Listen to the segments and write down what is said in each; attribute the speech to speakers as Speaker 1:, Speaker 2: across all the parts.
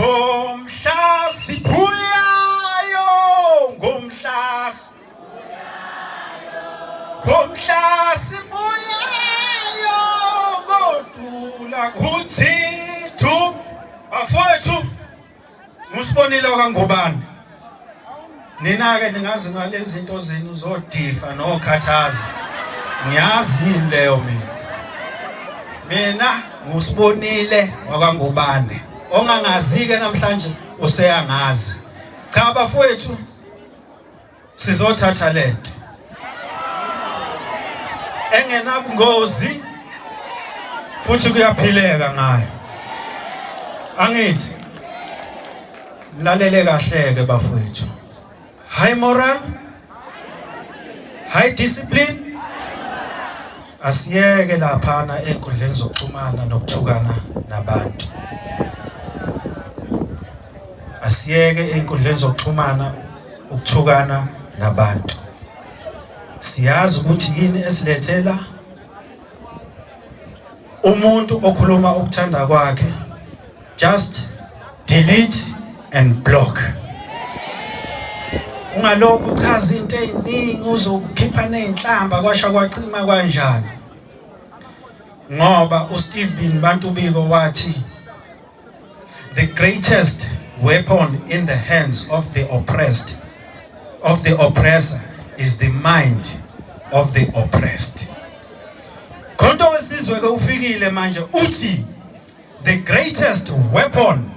Speaker 1: Ngomhla sibuyayo, ngomhla, ngomhla sibuyayo, kodula kuthi thu. Bafowethu, ngusibonile okaNgubane. Nina-ke ningazi ngalezi zinto zenu zodifa nokhathaza, ngiyazi yini leyo mina. Mina ngusibonile wakaNgubane, ongangazi-ke namhlanje useyangazi. Cha bafowethu, sizothatha lento engenabungozi futhi kuyaphileka ngayo. Angithi mlalele kahle-ke bafowethu, high moral, high discipline. Asiyeke laphana ey'nkundleni zokuxhumana nokuthukana nabantu. Asiyeke ey'nkundleni zokuxhumana ukuthukana nabantu. Siyazi ukuthi yini esilethela umuntu okhuluma ukuthanda kwakhe. Just delete and block. Ungalokhu uchaza into eziningi, uzokukhipha nezinhlamba, kwasha kwacima kanjani, ngoba uSteve Bantu Biko wathi the greatest weapon in the hands of the oppressed, of the oppressor, is the mind of the oppressed. Khonto wesizwe ke ufikile manje, uthi the greatest weapon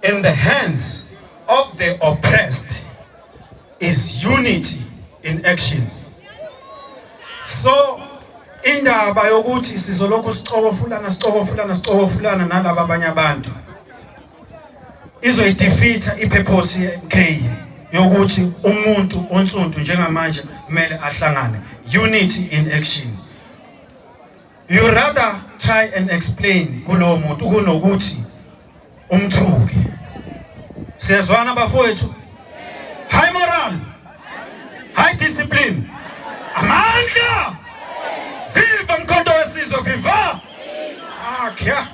Speaker 1: in the hands of the oppressed is unity in action. So indaba yokuthi sizolokhu sicokofulana, sicokofulana, sicokofulana nalaba abanye abantu izoyidefeata ipurpose ye-MK yokuthi umuntu onsundu njengamanje kumele ahlangane. Unity in action. You rather try and explain kulowo muntu kunokuthi umthuke. Siyezwana bafowethu? High moral, high discipline, amandla. Viva Mkhonto wesizwe, viva! Akya.